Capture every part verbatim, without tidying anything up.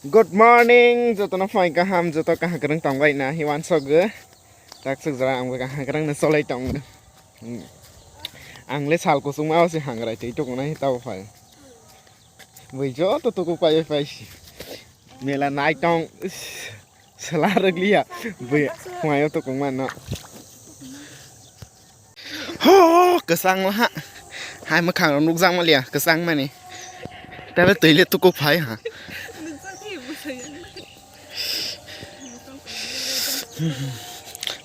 Good morning, jotono phai kaham, joto kaham kwrwng tongbai na hi wansok gw. Tak suk jora ang bo kaham kwrwng no cholai tong. Ang le sal kusung ma se hangrai tei tuk nai tabo phai. Bui joto tuku pai pai si. Mela nai tong. Sela rwgliya. Bui phai to kung ma no. Ho, kwchang la ha. Hai mwkhang rok nukjak maliya, kwchang mani. Tei twi le tuku phai ha.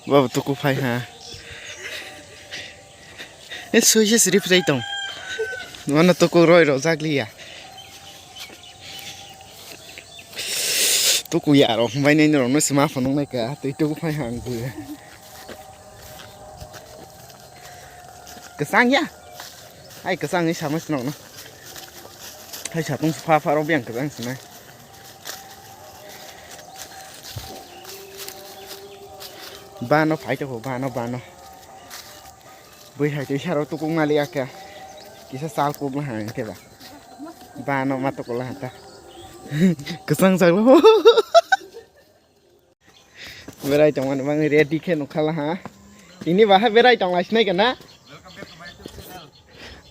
Babu tuku phai ha. E sui se siri phai tong. Mano tuku roi rok jak liya. Tuku ya rok bai nai rok no sima phunuk nai ka. Twi tuku phai ha ang bui. Kwchang ya. Hai kwchang ni sama sinok no. Hai satung pha pha rok biang kwchang sinai. Bano phai toko bano bano. Bui hai twi saro tukung mali aka. Kisa sal kuk la hang ke ba. Bano ma toko la hata. Kwchang chak lo. Berai tongmani bangwi ready khe nukha laha. Tini bahai berai tong lai sinai kana?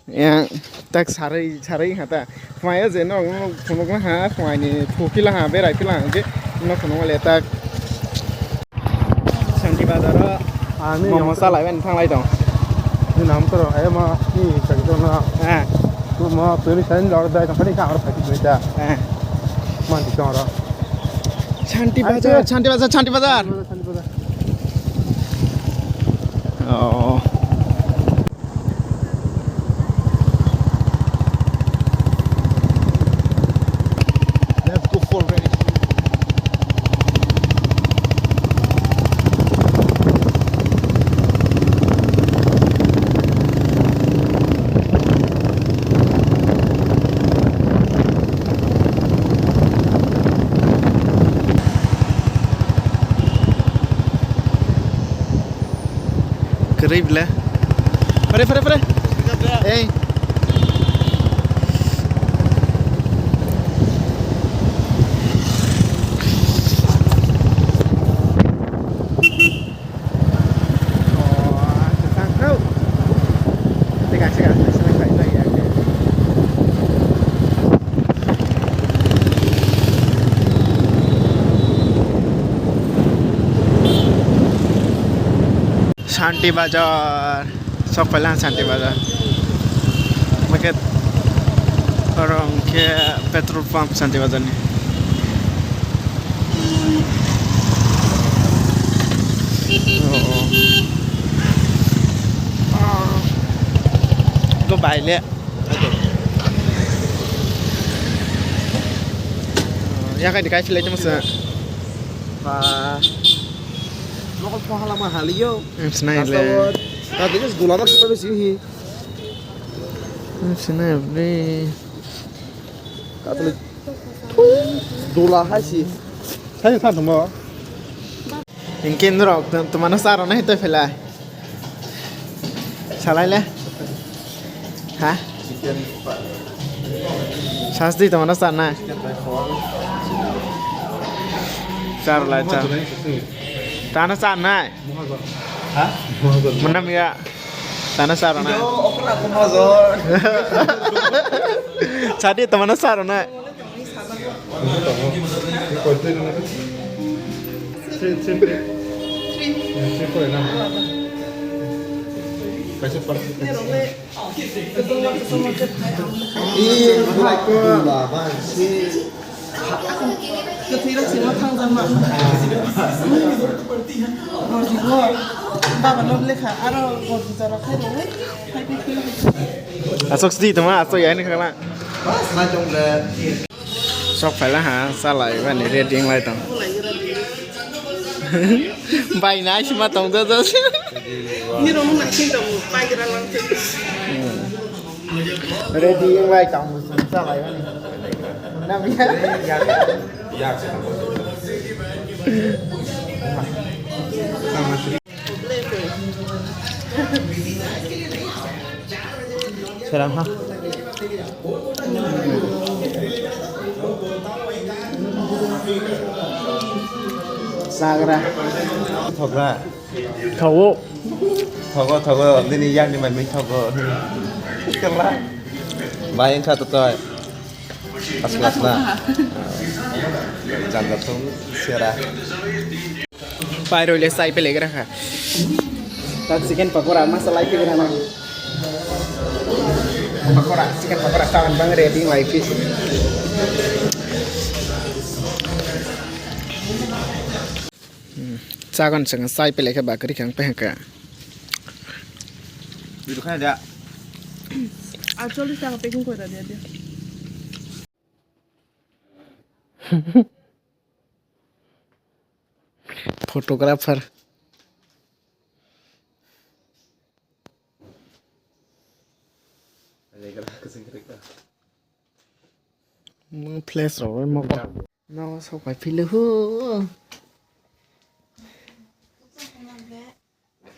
Yang tak sarai sarai hata. Khwmai je no phunuk laha, khwmai ni thuki laha, berai phi laha je no phunuk le tak. Santi bazar o ani momo salai ben thanglai tong. Ni nam koro ayama ni chak jona. Ha. Mo puri sain lor dai kan ka ar phaki ta. Ha. Man di tong ro. Santi bazar, Santi bazar, Santi bazar. Oh. Let's go for ready. Kwrwi bwle. Fare, fare, fare. Ei. Santi Bazar. Sok paila Santi Bazar. Market. Oro hwnkhe petrol pump Santi Bazar ni. Oh, oh. Go baile. Yakai dikai silai tamo sa. Ba. Lokal pho halama haliyo. Em, sinai le. Rasta o, ta dikis dulama kipa besi hi. Em, sinai le. Katoli. Dula hai si. Sai sa thamo. Hingke norok, to-, tomano sa rwna hai to phela. Salai le. Ha? Chicken. Sasti tomano sa na. Chicken bai khawal. Char lai char. Tano sa nai. Ha? Manam ya. Tano sa rwna. Yo, okra ko mazor. Sadi tomano sa rwna. Asok sidi tongma, asok yani khakla. Sok phaila ha, salai bani ready wnglai tong. Bai nai sima tong da da. Ni rong nai sing tong, bai gra lang sing. Ready wnglai tong, salai bani. Nam ya. Ya. Serang ha. Chagra. Thogra. Thogo. Thogo, thogo. Nini yakni mai mui thogo. Kala. Bai wngkha to toi. Asla asla. Janda thung sera. Pai roi le sai pele gra kha. Ta chicken pakora masa lai pele na. Pakora, chicken pakora, tahan bang ready lai phi. Chagon chwng sai pele khe bakri kang pe hangka. Bidu khai da. Actually, sa packing koi da dia dia. Photographer. Nwng flash rok bai mokol. No sok pai philo hu.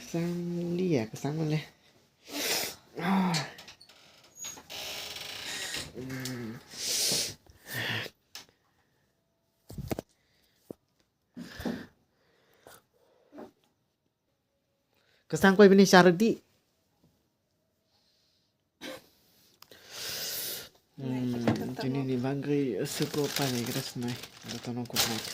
Kwchang liya, kwchang le. Ah. Mm. Kwchang koi bini charwk di. Hmm, tini ni bagwi suko pailaigra sinai. Jotono good night.